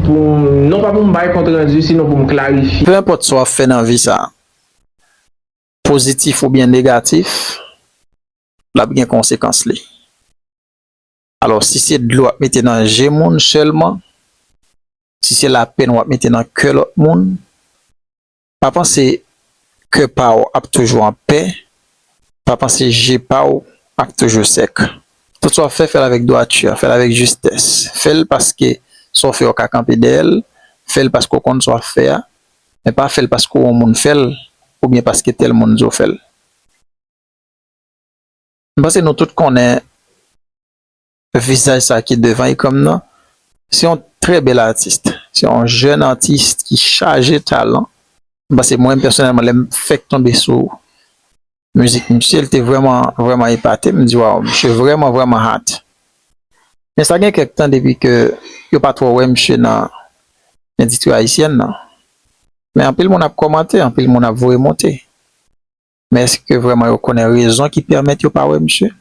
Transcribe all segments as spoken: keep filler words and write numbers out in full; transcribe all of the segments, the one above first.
pou, non pa pou m bay kont randi, sinon pou m klarifye. Pe enpòt sa w ap fè nan vi sa, pozitif oubyen negatif, l ap gen konsekans li. Alò, si se dlo w ap mete nan je moun sèlman, si se lapenn w ap mete nan kè lòt moun, pa panse kè pa w ap toujou anpè, pa panse je pa w ap toujou sèk. Tout sa w ap fè, fè l avèk dwati, fè l avèk jistès. Fè l paske sa w fè yo ka kanpe dèyè l, fè l paske w konn sa w ap fè a, men pa fè l paske w yon moun fè l, oubyen paske tèl moun di w fè l. M panse nou tout konnen vizaj sa ki devan ekran m nan. Se yon trè bèl atis. Se yon jèn atis ki chaje talan. M panse mwen menm pèsonèlman, lè m fèk tonbe sou mizik misye, l te vrèman, vrèman epate m. M di, "Waw, misye vrèman, vrèman hot." Men sa gen kèk tan depi ke yo pa twò wè misye nan endistri ayisyèn nan. Men anpil moun ap kòmante, anpil moun ap voye monte. Men èske vrèman yo konnen rezon ki pèmèt yo pa wè misye?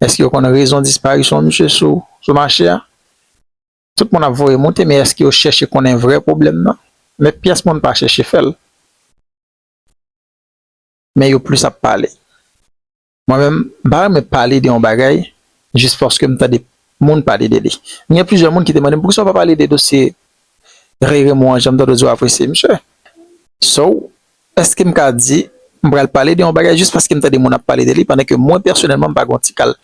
Èske yo konnen rezon disparisyon misye sou, sou mache a? Tout moun ap voye monte, men èske yo chèche konnen vrè pwoblèm nan? Men pyès moun pa chèche fè l. Men yo plis ap pale. Mwen menm, m pa renmen pale de yon bagay jis paske m tande moun pale de li. M gen plizyè moun ki te mande m, "Poukisa w pa pale de dosye Ray Raymond an, jan m tande w di w apresye misye?" So, èske m ka di m pral pale de yon bagay jis paske m tande moun ap pale de li, pandan ke mwen pèsonèlman m pa gen yon ti kal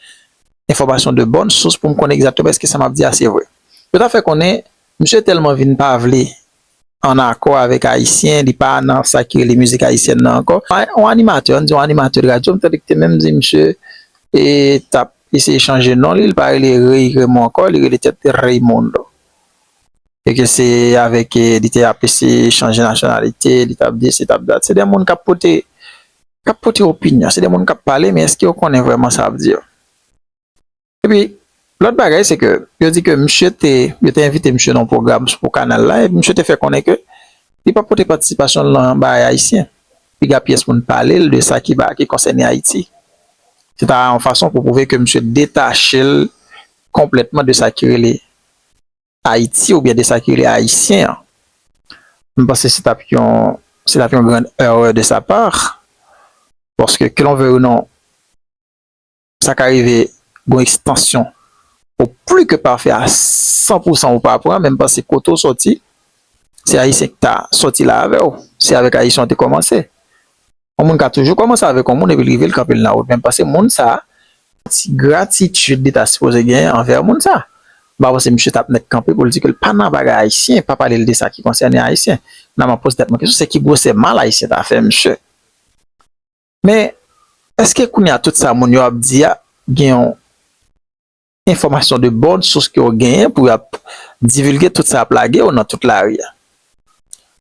enfòmasyon de bòn sous pou m konnen egzakteman èske sa m ap di a se vre? Yo ta fè konnen misye tèlman vin pa vle ann akò avèk Ayisyen, li pa nan sa ki rele mizik ayisyèn nan ankò. Yon animatè, ann di yon animatè de radyo, m tande ki te menm di misye e t ap eseye chanje non li, li pa rele Ray Raymond ankò, li rele tèt Raymondo. E ke se avèk, e, li te ap eseye chanje nasyonalite, li t ap di esi, t ap dat. Se de moun k ap pote, k ap pote opinyon, se de moun k ap pale, men èske yo konnen vrèman sa y ap di yo? Epi, lòt bagay, se ke yo di ke misye te, yo te envite misye nan yon pwogram pou kanal la, epi misye te fè konnen ke li p ap pote patisipasyon l nan bagay ayisyen. Piga pyès moun pale l de sa ki ba, ki konsène Ayiti. Se ta yon fason pou pwouve ke misye detache l konplètman de sa ki rele Ayiti oubyen de sa ki rele Ayisyen an. M panse se t ap yon, se t ap yon grann erè de sa pa. Paske, ke l'on veuille ou non, sa ka rive gon ekstansyon ou pli ke pafè a san pou san ou pa pran, men m panse kote w sòti, se Ayisyen ki ta sòti la avè w. Se avèk Ayisyen w te kòmanse. Yon moun ka toujou kòmanse avèk yon moun epi l rive l kanpe l nan wout. Men m panse moun sa a, ti gratitid li ta sipoze genyen anvè moun sa a. M pa panse misye t ap nèk kanpe pou l di ke l pa nan bagay ayisyen, pa pale l de sa ki konsène ayisyen. Nan m ap poze tèt mwen kesyon, se ki gwosè mal ayisyen ta fè misye? Men, èske kounye a tout sa moun yo ap di a gen yon enfòmasyon de bòn sous ke yo genyen pou y ap divilge tout sa y ap lage yo nan tout lari a?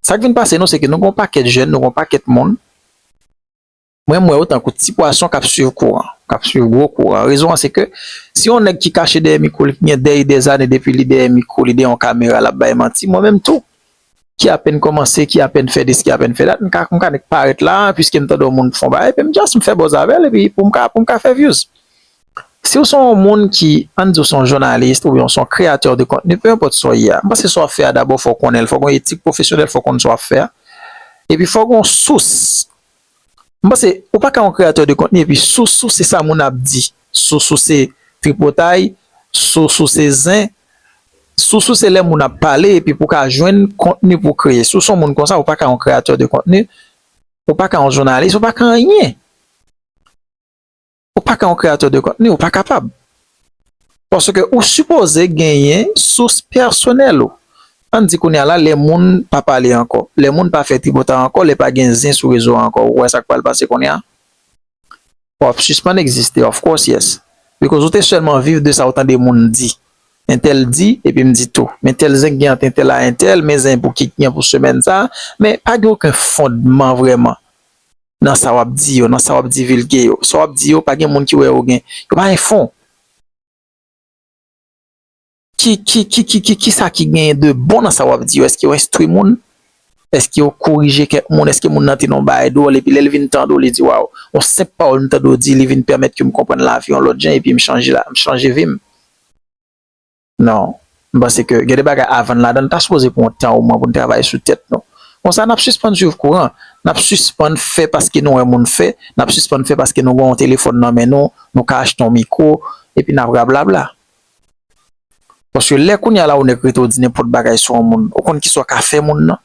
Sa k vin pase nou, se ke nou gen yon pakèt jèn, nou gen yon pakèt moun, mwen, m wè yo tankou ti pwason k ap swiv kouran, k ap swiv gwo kouran. Rezon an, se ke si yon nèg ki kache dèyè mikwo li, ki gen dèyè dèzane depi li dèyè mikwo li, dèyè yon kamera, l ap bay manti, mwen menm tou, ki apèn kòmanse, ki apèn fè dis, ki apèn fè dat, m ka, m ka nèk parèt la, piske m tande yon moun fè yon bagay, epi m just m fè buzz avè l, epi pou m ka, pou m ka fè views. Si w se yon moun ki, ann di w se yon jounalis, oubyen w se yon kreyatè de kontni, pe enpòt sa w ye a, m panse sa w ap fè a dabò fò w konnen l, fò w gen yon etik pwofesyonèl, fò w konn sa w ap fè a. Epi fò w gen yon sous. M panse, ou pa ka yon kreyatè de kontni epi sous ou se sa moun ap di. Sous ou se tripotay, sous ou se zen, sous ou se lè moun ap pale epi pou w ka jwenn kontni pou w kreye. Si w se yon moun konsa, ou pa ka yon kreyatè de kontni, ou pa ka yon jounalis, ou pa ka anyen. Ou pa ka yon kreyatè de kontni, ou pa kapab. Paske ou sipoze genyen sous pèsonèl ou. Ann di kounye a la, lè moun pa pale ankò, lè moun pa fè tripotay ankò, lè pa gen zen sou rezo a ankò, ou wè sa k pral pase kounye a? W ap sispann egziste, of course, yes. Because ou te sèlman viv de sa ou tande moun di. Entèl di, epi m di tou. Men tèl zen k gen ant entèl a entèl, men zen pou ki k gen pou semèn sa a. Men pa gen okenn fondman vrèman nan sa w ap di yo, nan sa w ap divilge yo. Sa w ap di yo, pa gen moun ki wè yo gen. Yo pa gen fon. Ki, ki, ki, ki, ki, kisa ki genyen de bon nan sa w ap di yo? Èske yo enstwi moun? Èske yo korije kèk moun? Èske moun nan te nan yon bagay dwòl, epi lè l vin tande w, li di, "Waw, yon senp pawòl m tande w di, li vin pèmèt ke m konprann lavi yon lòt jan, epi m chanje la, m chanje vi m"? Non. M panse ke gen de bagay a vann ladan l, ta sipoze pran yon tan omwen pou n travay sou tèt nou. Konsa, n ap sispann swiv kouran, n ap sispann fè paske nou wè moun fè, n ap sispann fè paske nou gen yon telefòn nan men nou, nou ka achte yon mikwo, epi n ap rablabla. Paske lè kounye a la ou nèk rete ou di nenpòt bagay sou yon moun, ou konn kisa w ka fè moun nan,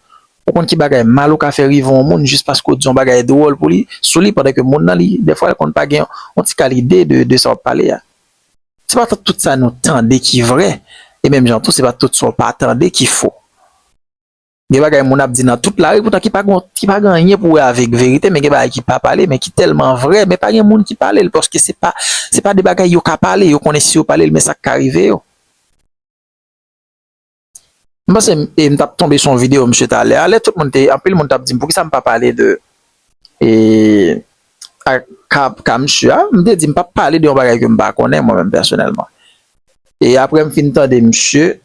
ou konn ki bagay mal ou ka fè rive yon moun jis paske ou di yon bagay dwòl pou li, sou li, pandan ke moun nan li, dèfwa l konn pa gen yon ti kal ide de, de sa w ap pale a. Se pa tout sa nou tande ki vrè, e menm jan tou, se pa tout sa w pa tande ki fo. Gen bagay moun ap di nan tout lari, poutan ki pa gen, ki pa gen anyen pou wè avèk verite, men gen bagay ki pa pale, men ki tèlman vrè, men pa gen moun ki pale l, paske se pa, se pa de bagay yo ka pale, yo konnen si yo pale l, men sa k ka rive yo. M panse m, e m t ap tonbe sou yon videyo misye talè a, lè tout moun te, anpil moun t ap di m, poukisa m pa pale de, e, a, ka, ka misye a, m te di m p ap pale de yon bagay ke m pa konnen, mwen menm pèsonèlman. E apre m fin tande misye,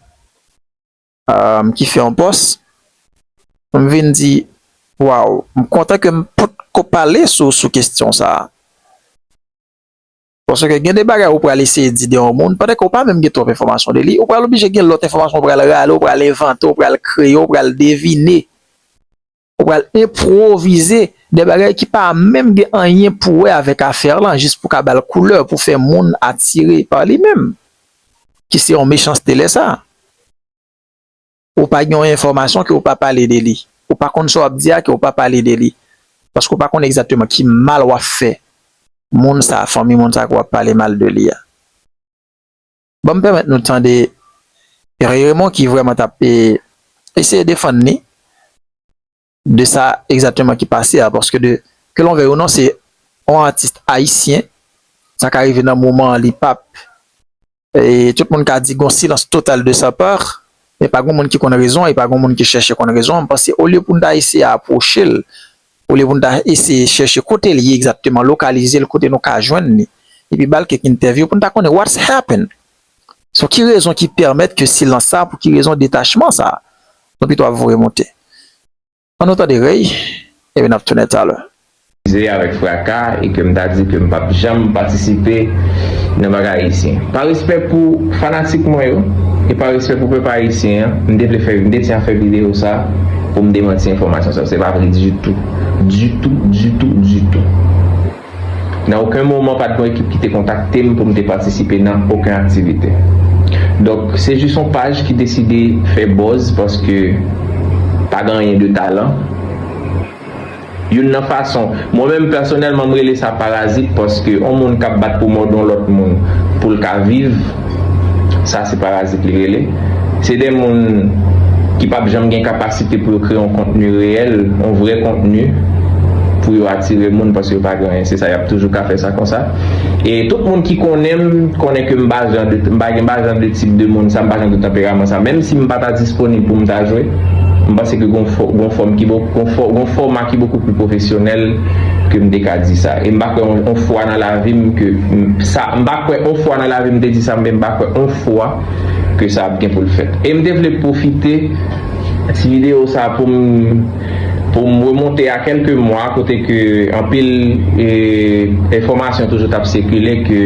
um, ki fè yon pòs, m vin di, waw, m kontan ke m potko pale sou, sou kesyon sa a. Paske gen de bagay ou pral eseye di de yon moun, pandan ke ou pa menm gen twòp enfòmasyon de li, ou pral oblije gen lòt enfòmasyon, ou pral rale, ou pral envante, ou pral kreye, ou pral devine, ou pral enpwovize de bagay ki pa menm gen anyen pou wè avèk afè lan, jis pou ka ba l koulè, pou fè moun atire pa li menm, ki se yon mechanste lè sa. Ou pa gen yon enfòmasyon ke ou pa pale de li. Ou pa konn sa w ap di a ke ou pa pale de li. Paske ou pa konn egzakteman ki mal w ap fè moun sa, fanmi moun sa ke w ap pale mal de li a. Ban m pèmèt nou tande Raymond ki vrèman t ap, e, eseye defann li de sa egzakteman ki pase a, paske de, ke l vle ou non, se yon atis ayisyen, sa ka rive nan moman an, li p ap E tout moun ka di gon silans total de sa part, men pa gon moun ki konn rezon e pa gon moun ki chèche konn rezon. M panse olye pou n ta eseye apwoche l, olye pou n ta eseye chèche kote l ye egzakteman, lokalize l kote nou ka jwenn li, epi ba l kèk entèvyou pou n ta konnen what's happen. So ki rezon ki pèmèt ke silans sa, pou ki rezon detachman sa? Nou pito ap voye monte. Ann nou tande Ray, epi n ap tounen talè. Ze avèk fraka e ke m ta di ke m p ap janm patisipe nan bagay ayisyen. Pa respè pou fanatik mwen yo, e pa respè pou pèp ayisyen an, m te vle fè, m te tyen a fè videyo sa pou m demanti enfòmasyon sa. Se pa vre ditou. Ditou, ditou, ditou. Nan okenn moman, pa t gen ekip ki te kontakte m pou m te patisipe nan okenn aktivite. Donk, se jis yon paj ki deside fè buzz paske pa gen anyen de talan. Youn nan fason, mwen menm pèsonèlman, m rele sa parazit paske yon moun k ap bat pou mòde yon lòt moun pou l ka viv, sa se parazit li rele. Se de moun ki p ap janm gen kapasite pou yo kreye yon kontni reyèl, yon vrè kontni, pou yo atire moun paske yo pa gen anyen. Se sa, y ap toujou ka fè sa konsa. E tout moun ki konnen m, konnen ke m pa jan de, m pa gen, m pa jan de tip de moun sa, m pa jan de tanperaman sa. Menm si m pa ta disponib pou m ta jwe, m panse ke gon fò-, gon fòm ki bo-, gon fò-, gon fòma ki bokou pli pwofesyonèl ke m te ka di sa. E m pa kwè on, on fwa nan lavi m ke m, sa, m pa kwè on fwa nan lavi m te di sa, men m pa kwè on fwa ke sa ap gen pou l fèt. E m te vle pwofite ti videyo sa pou m, pou m remonte a kèlke mwa kote ke anpil, e, enfòmasyon toujou t ap sikile ke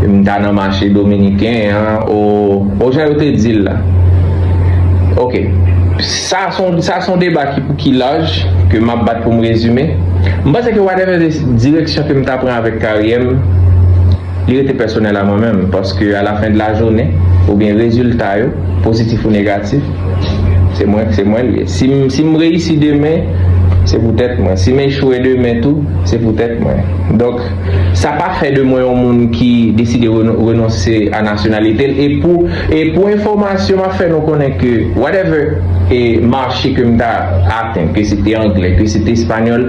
m ta nan mache dominiken an, o, o jan yo te di l la. Ok. Sa se yon, sa se yon deba ki pou ki laj, ke m ap bat pou m rezime. M panse ke whatever de-, direksyon ke m ta pran avèk karyè m, li rete pèsonèl a mwen menm, paske a la fen de la jounen, oubyen rezilta yo, pozitif ou negatif, se mwen, se mwen l ye. Si m, si m reyisi demen, se poutèt mwen. Si m echwe demen tou, se poutèt mwen. Donk, sa pa fè de mwen yon moun ki deside renon-, renonse a nasyonalite l. E pou, e pou enfòmasyon, m ap fè nou konnen ke whatever e mache ke m ta atenn, ke se te anglè, ke se te espanyòl,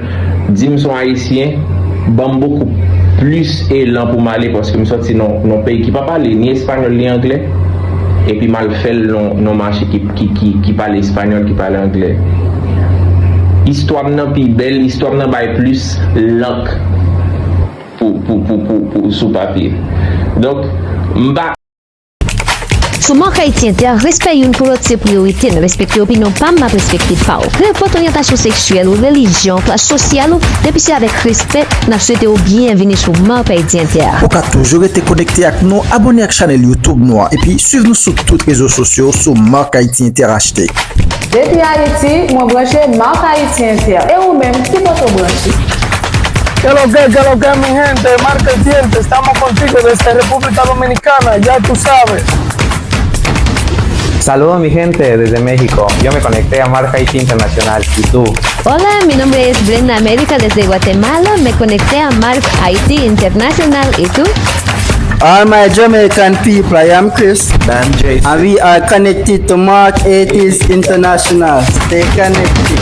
di m se yon ayisyen, ban m bokou plis elan pou m ale, paske m sòti nan, nan yon peyi ki pa pale ni espanyòl ni anglè, epi m al fè l nan, nan mache ki, ki, ki, ki pale espanyòl, ki pale anglè. Istwa m nan pi bèl, istwa m nan bay plis lank pou, pou, pou, pou, pou, sou papye. Donk, m pa Sou Marc Haïti Inter, respè youn pou lòt se priyorite n. Respekte opinyon pa m, m ap respekte pa w. Nenpòt oryantasyon seksyèl ou, relijyon, klas sosyal ou, depi se avèk respè, n ap swete w byenvini sou Marc Haïti Inter. Ou ka toujou rete konekte ak nou, abòne ak chanèl YouTube nou an, epi swiv nou sou tout rezo sosyo sou Marc Haïti Inter H D. Depi Ayiti, mwen branche Marc Haïti Inter. E ou menm, ki kote w branche? Qué lo que, qué lo que, mi gente, Marca y Dientes, estamos contigo desde República Dominicana, ya tú sabes. Saludos mi gente desde México, yo me conecté a Marca Haití Internacional, ¿y tú? Hola, mi nombre es Brenda América desde Guatemala. Me conecté a Marc Haití Internacional. ¿Y tú? All my Jamaican people, I am Chris. Dan J. And we are connected to Mark eighties International. Stay connected.